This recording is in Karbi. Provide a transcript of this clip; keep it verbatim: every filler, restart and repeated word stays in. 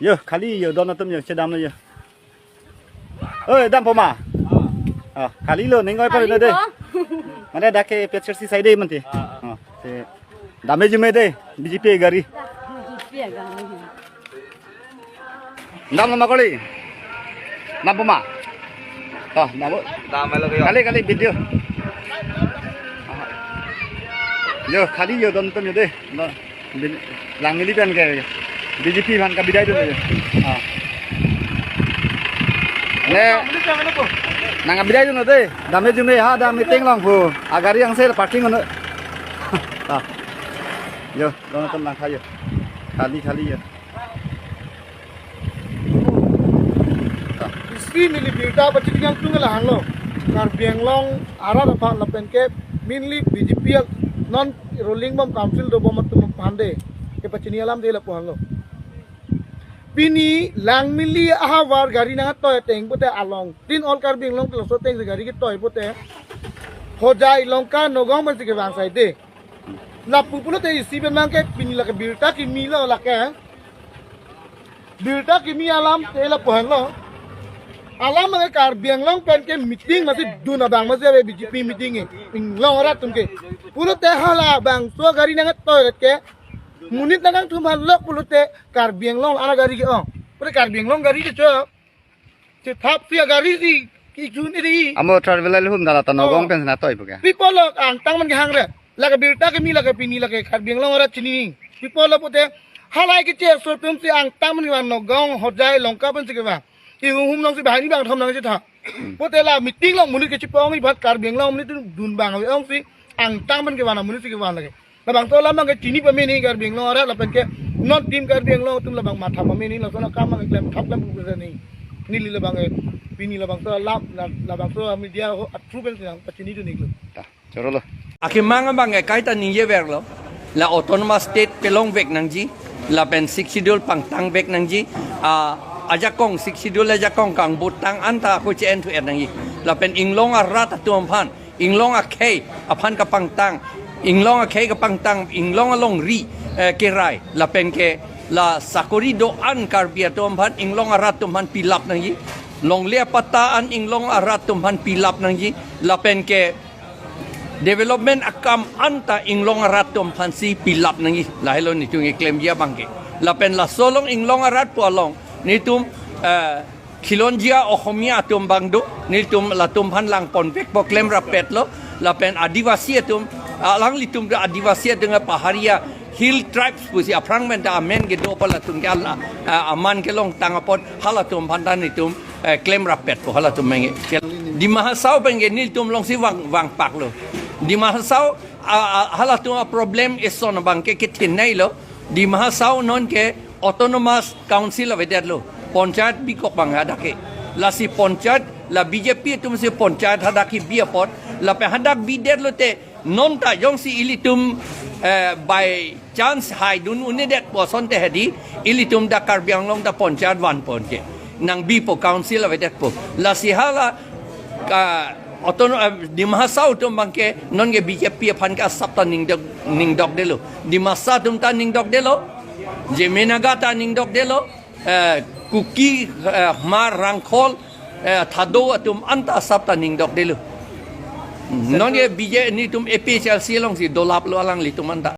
Yo, khali yo, don atum yo, chedamlo yo. Oi, dampo ma? Ah, khali lo, ning oi pari lo de. Khali lo. Mane dak ke P H R C side de mante. Ah, ah. Te dam-e jume de, B J P gari. B J P gari. Damlo ma kali? Dampo ma? Oh, dampo. Dam-e lo yo. Khali, khali video. Yo, khali yo, don atum yo de. No. Bin-, Langmili pen ke B J P aphan kabidai dun. Ah. Ne, nang kabidai dun de. Dam-e jume ha, dam meeting along pu. Agari angsel parking on. Ah. Yo, don atum nangkha yo. Khali, khali yo. Isi neli birta pachini kangtung lahelo. Karbi Anglong arat aphan lapen ke mainly B J P non ruling bom council dobom atum aphan de kepachini alam de lapu helo. Pini Langmili ahavar gari nangtoi ateng pute along tin all Karbi Anglong ke laso ateng si gari ketoi pute Hojai, Lanka, Nagaon pensi kevang side de. Lapu pulote isi pen mang ke pini lake birta kimi lo lake. Birta kimi alam te lapu helo. Alam ke Karbi Anglong pen ke meeting masi dun abang masi ave B J P meeting e. Inglong arat atum ke. Pulote halabangso gari nangtoi ke. Monit nangkangthum halo pulote Karbi Anglong arat gari ke ong. Pulote Karbi Anglong gari ke cho. Chethap si agari si kijun iri. Amo travel alhum dala ta Nagaon Oh. pen nangtoi pu ke. Pi apotlo angtan man kehang re. Lake birta kimi lake pini lake Karbi Anglong arat chini. Pi apotlo pute halai keche asor atum si angtan man kevang Nagaon, Hojai, Lanka pensi kevang. Ihum hum along si banghini bangkethom nangchetha. Pute la meeting along monit kechipong-i bat Karbi Anglong monit atum dun abang ave ong si angtan man kevang monit si kevang lake. Labangso alam abang ke chini pame nangji Karbi Anglong arat lapen ke non team Karbi Anglong atum labang matha pame nangji laso akam abang ke klem thap klem pukre nangji. Neli labang ke pini labangso alam la-, labangso media ho atru pen si nangpachini dun iklo. Ta, choro lo. Akemang abang ke kaita ningjeverlo. La autonomous state pelongvek nangji. Lapen Sixth Schedule pangtangvek nangji. Ah, ajakong Sixth Schedule ajakong kangbutang anta ako che-en thu-et nangji. Lapen inglong arat atum aphan inglong akhei aphan kapangtang, inglong akhei kapangtang, inglong alongri, eh, kerai, lapen ke la sakori do-an Karbi atum aphan inglong arat atum aphan pilap nangji, longle apatta an inglong arat atum aphan pilap nangji, lapen ke development akam anta inglong arat atum aphan si pilap nangji, lahelo netum keklemji abang ke. Lapen laso along inglong arat pu along netum, eh, Khilonjia Ohomia atum abang do, nelitum latum aphan langponvekpo klemrappetlo, lapen Adivasi atum, alanglitum do Adivasi atum Paharia Hill Tribes pusi aphrang pen ta amen kedo pa latum ke ala, ah, aman kelongtang apot halatum aphan ta netum, eh, klemrappetpo halatum menge. Dima Hasao pen ke nelitum alongsi vang, vangpaklo. Dima Hasao, ah, ah, halatum aproblem eson abang ke kethenei lo. Dima Hasao non ke Autonomous Council avedetlo. Panchayat bikok abang hadak ke. Lasi panchayat, la B J P atum si panchayat hadak kebi apot. Lapen hadak bidetlo te non ta jongsi ilitum, eh, by chance haidun un-edet pu asonte hedi, ilitum dak Karbi Anglong ta panchayat vanpon ke. Nangbipo council avedetpo. Lasi hala ka autono-, eh, Dima Hasao atum abang ke non ke B J P aphan ke asap ta ningdok, ningdokdetlo. Dimasa atum ta ningdokdetlo. Zeme Naga ta ningdokdetlo. Eh, Kuki, eh, Hmar, Rangkhol, eh, Thado atum anta asap ta ningdokdetlo. Non ke B J P netum A P H L C alongsi dolaplo alanglitum anta.